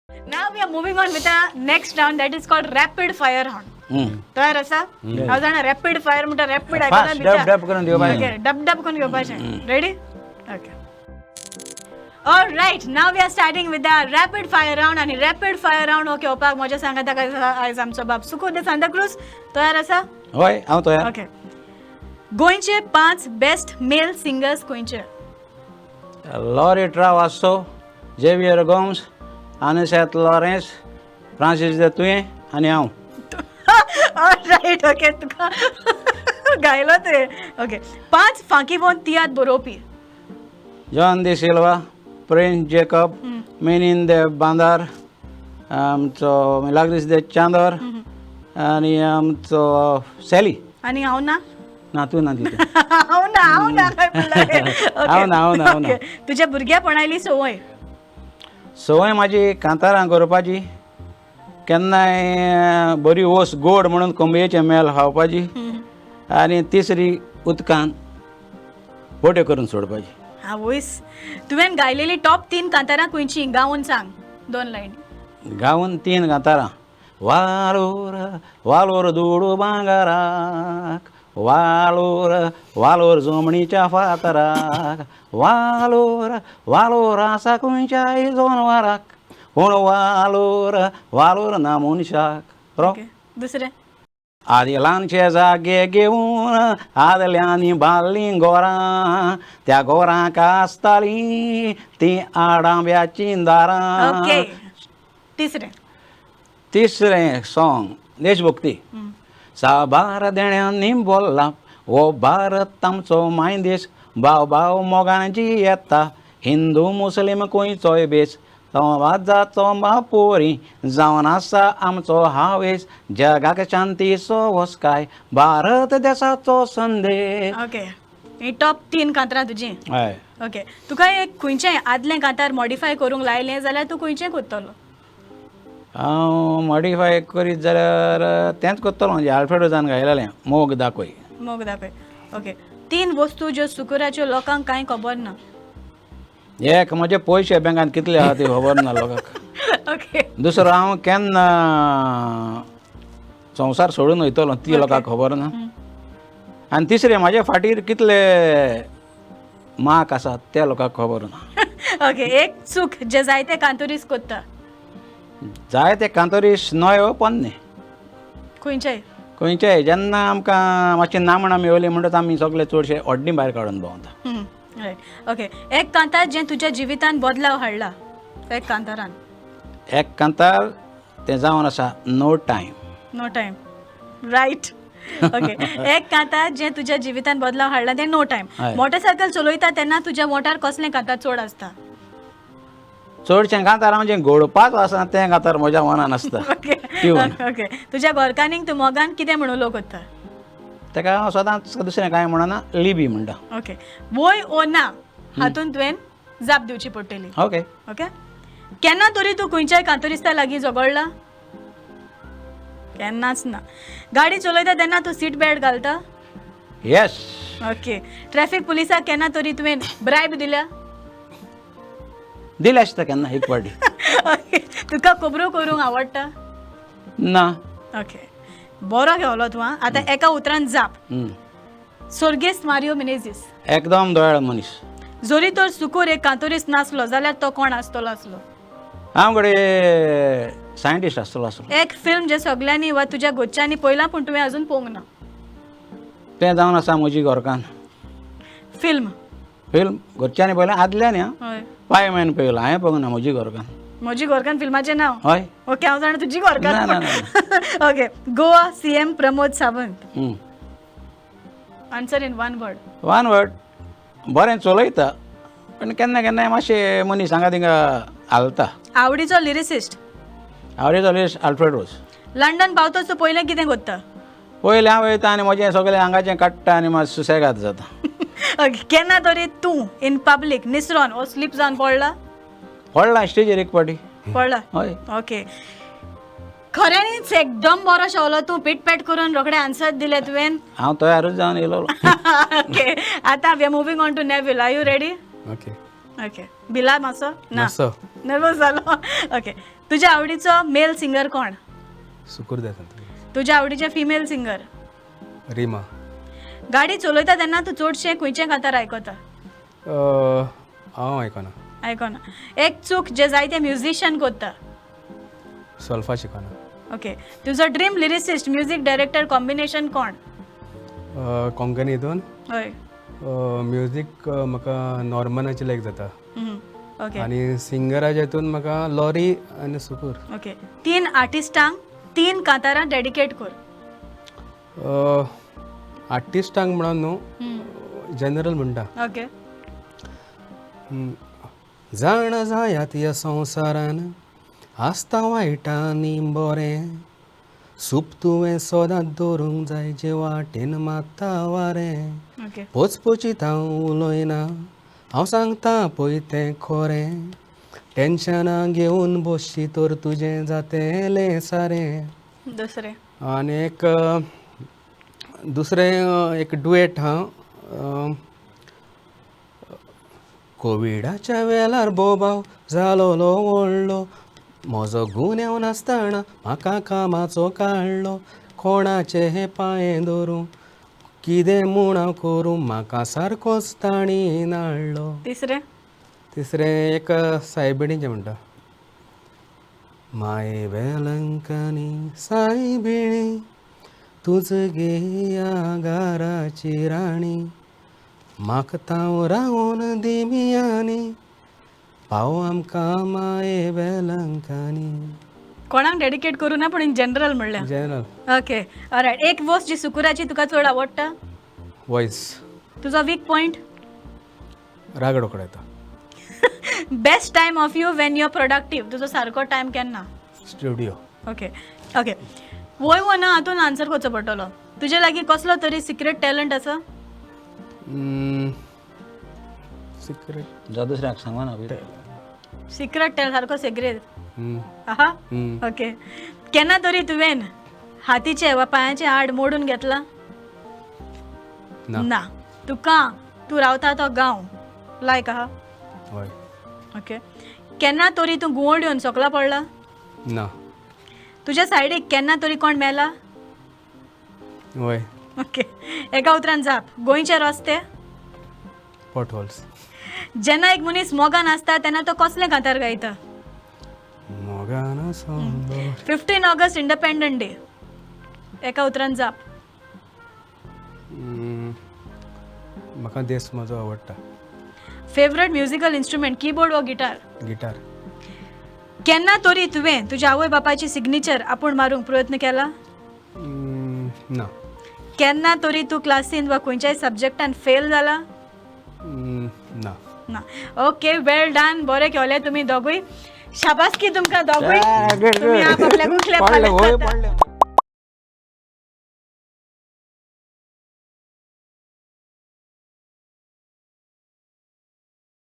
Now we are moving on with the next round, that is called rapid fire round. तयार आसा? हांव जाणा rapid fire म्हणटा rapid. Fast, डब डब करून घेवपाचें. ओके, डब डब करून घेवपाचें. Ready? Okay. All right, now we are starting with the rapid fire round. आनी रॅपीड फायर राउंड हो घेवपाक म्हज्या सांगाताक आसा आयज आमचो बाब सुकूर दे सांताक्रूज. तयार आसा? हय, हांव तयार. ओके, गोंयचे पांच बेस्ट मेल सिंगर्स खंयचे? लॉरी ट्रावासो, जेवियर गोम्स, आनिसेत लॉरेन्स, फ्रांसीस दे तुयें आनी हांव. रायट, ओके, तुका गायलो तुवें. ओके, पांच फांकी बोन तियात्र बरोवपी. जॉन दी सिल्वा, प्रिन्स जेकब, मेनीन दे बांदार, आमचो मिलाग्रीस दे चांदर आनी आमचो सॅली. आनी हांव ना? ना, तूं ना तितून. हांव ना, हांव ना काय म्हणल्यार? हांव ना, हांव ना, हांव ना. ओके. तुज्या भुरग्यापणाली संवय. संवय म्हाजी कांतारां करपाची, केन्नाय बरी ओस गोड म्हणून कोंबयेचें मेल खावपाची आनी तिसरी उदकान बोट्यो करून सोडपाची. आवयस! तुवें गायलेली टॉप तीन कांतारां खंयची? गावन सांग दोन लायन. गावन तीन कांतारां. वालोर वालोर दुडू भांगराक, वालोर वालोर जमणीच्या फातराक, वालोर वालोर आसा खंयच्याय जनवराक, पूण वालोर वालोर ना मनशाक रो. ओके, दुसरें. आदी ल्हानशे जागे घेवन आदल्यांनी बांदलीं गोरां, त्या गोरांक आसतालीं तीं आडांब्याचीं दारां. ओके, तिसरें. तिसरें सॉंग देशभक्ती. साबार देण्यांनी बोल्ला हो भारत आमचो मायदेश, भाव भाव मोगान जियेता, हिंदू मुस्लीम खंयचोय भेस, समाजाचो बापोरी जावन आसा आमचो हावेस, जगाक शांतीचो वसकाय भारत देसाचो संदेश. ओके, ही टॉप तीन कांतारां तुजी. हय. ओके, तुका एक खंयचें आदलें कांतार मॉडिफाय करूंक लायलें जाल्यार तूं खंयचें करतलो? हांव मॉडिफाय करीत जाल्यार तेंच करतलो म्हणजे आल्फ्रेडोजान गायलेलें मोग दाखय. मोग दाखय. ओके, तीन वस्तू ज्यो सुकुराच्यो लोकांक कांय खबर ना. एक, म्हजे पयशे बँकान कितले आहा ते खबर ना लोकांक. दुसरो, हांव केन्ना संवसार सोडून वयतलो ती लोकांक खबर ना आनी तिसरें, म्हाजे फाटीर कितले मार्क आसात ते लोकांक खबर ना. ओके, एक चूक जे जायते कांतुरीस करता. जाय ते कांतोरीस न्हय हो पोन्ने. खंयचेय. खंयचेय, जेन्ना आमकां मातशी नामणां मेवली म्हणटच आमी सगळे चडशे अड्डी भायर काडून भोंवता. रायट, ओके, एक कांतार जें तुज्या जिवितान बदलाव हाडला, एक कांतारान. एक कांतार तें जावन आसा no time. No time, right. Okay, एक कांतार जें तुज्या जिवितान बदलाव हाडला तें नो टायम. मोटरसायकल चलयता तेन्ना तुज्या मोटार कसलें कांतार चड आसता? चडशें कांतार म्हणजे घोडपाचो आसा तें कांतार म्हज्या मनान आसता. ट्यून. ओके, तुज्या घरकान्नीक तूं मोगान कितें म्हणून उलो करता? ताका हांव सदांच दुसरें कांय म्हणना, लिबी म्हणटा. ओके, वय ओ ना हातून तुवें जाप दिवची पडटली. ओके. ओके, केन्ना तरी तूं खंयच्याय कांतोरिस्ता लागीं झगडला? केन्नाच ना. गाडी चलयता तेन्ना तूं सीट बेल्ट घालता? येस. ओके, ट्रॅफिक पुलिसाक केन्ना तरी तुवें ब्रायब दिल्या? दिले आसता केन्ना एक पाटी. ओके, तुका खबरो करूंक आवडटा? ना. ओके, बरो घेवलो तूं आं. आतां एका उतरान जाप. स्वर्गेस्त मारियो मिनेझीस. एकदम दयाळ मनीस. जरी तर सुकूर एक कांतोरीस नासलो जाल्यार तो कोण आसतलो आसलो? हांव घडये सायंटिस्ट आसतलो आसलो. एक फिल्म जे सगल्यांनी वा तुज्या घरच्यांनी पळयलां पूण तुवें अजून पळोवंक ना. तें जावन आसा म्हजी घरकान्न. फिल्म. फिल्म घरच्यांनी पळयलें आदल्यांनी आं. हय. पाय मॅन पळयलो, हांवें पळोवंक ना, म्हजी घरकान्न. म्हजी घरकान्न फिल्माचें नांव? हय. ओके, हांव जाणा तुजी ना, घरकान्न. ना, ना. Okay, Goa CM Pramod Sawant. Answer in one word. One word, बरें चलयता पूण केन्ना केन्नाय मातशें मनीस हांगा थिंगा हालता. आवडीचो लिरिसिस्ट. आवडीचो लिस्ट आल्फ्रेड रोज. लंडन पावतोच तूं पयलें कितें करता? पयलें हांव वयता आनी म्हजें सगळें हांगाचें काडटा आनी मातशें सुसेगाद जाता. ओके, केन्ना तरी तूं इन पब्लीक निसरोन ओ स्लीप जावन पडला? पडला स्टेजीर एक पाटी. पडला? हय. ओके, खऱ्यांनीच एकदम बरो शेवलो तूं. पीट करून रोखडे आन्सर दिले तुवें. हांव तयारूच जावन येयलो. ओके, आतां we are moving on to Neville. Are you ready? Okay. Okay, भिला मातसो ना? मातसो. नर्वस जालो. ओके, तुज्या आवडीचो मेल सिंगर कोण? सुकूर सांताक्रूज. तुज्या आवडीचे फिमेल सिंगर? रिमा. गाडी चलयता तेन्ना तूं चडशें खंयचें कांतार आयकता? हांव आयकना. आयकना. एक चूक जे जायते म्युझिशियन करता? सोल्फा शिकना. ओके, तुजो dream lyricist, music director combination कोण? कोंकणी हितून? हय. म्युजीक म्हाका नॉर्मनाची लायक जाता. ओके. आनी सिंगराच्या हितून म्हाका लॉरी आनी सुकूर. ओके, तीन आर्टिस्टांक तीन कांतारां डेडिकेट कर. आर्टिस्टांक म्हणून न्हू, जनरल म्हणटा. ओके. जाणा जायात ह्या संवसारान आसता वायट आनी बरें, सूप तुवें सदांच दवरूंक जाय जे वाटेन मात्ता वारें. ओके. पोचपोचीत हांव उलयना, हांव सांगता पळय तें खरें, टेंशनां घेवन बसशी तर तुजें जातेलें सारें. दुसरें? आनी एक दुसरें एक डुएट हा. कोविडाच्या वेळार बोबाव जालोलो व्हडलो, म्हजो गुन्यांव नासतना म्हाका कामाचो काडलो, कोणाचे हे पांये धरूं, कितें म्हूण हांव करूं, म्हाका सारकोच तांणी नाडलो. तिसरें? तिसरें एक सायबिणीचें म्हणटा. माये वेलंकनी सायबिणी, तूंच गे ह्या घराची राणी, म्हाका हांव रावोन दिमियांनी, पाव आमकां माये वेलंकानी. कोणाक डेडिकेट करूं ना, पूण इन जनरल म्हणल्यार? जनरल. Okay, all right. एक वस्त जी सुकुराची तुका चड आवडटा? वॉयस. तुजो वीक पॉयंट? राग रोकडो येता. Best time of you when you are productive, तुजो सारको टायम केन्ना? स्टुडियो. ओके ओके वय वो ना हातून आन्सर करचो पडटलो. तुजे लागीं कसलो तरी सिक्रेट टॅलंट आसा? सिक्रेट? जावं दुसऱ्याक सांगना. सिक्रेट टॅलंट, सारको सिक्रेट आहा. ओके, केन्ना तरी तुवें हातीचें वा पांयाचें हाड मोडून घेतलां? ना. ना. तुका तूं रावता तो गांव लायक आहा? हय. ओके, केन्ना तरी तूं घुंवळ येवन सोकला पडला? ना. तुज्या सायडीक केन्ना तरी कोण मेला? हय. ओके, एका उतरान जाप. गोंयचे रस्ते? Pot holes. जेन्ना एक मनीस मोगान आसता तेन्ना तो कसलें कांतार गायता? मोगान सोंदो. 15 ऑगस्ट इंडिपेंडंट डे, एका उतरान जाप. म्हाका देश म्हजो आवडटा. फेवरेट म्युजिकल इन्स्ट्रुमेंट, कीबोर्ड वा गिटार? गिटार. केन्ना तरी तुवें तुज्या आवय बापायची सिग्नेचर आपूण मारूंक प्रयत्न केला? ना. केन्ना तरी तूं क्लासीन वा खंयच्याय सब्जॅक्टान फेल जाला? ना. ना. ओके, वेल डन, बरें केलें तुमी दोगूय. शाबासकी तुमकां दोगूय. Yeah, good, तुमी good. आप आपल्याकूय क्लॅप. पडले, वय पडले.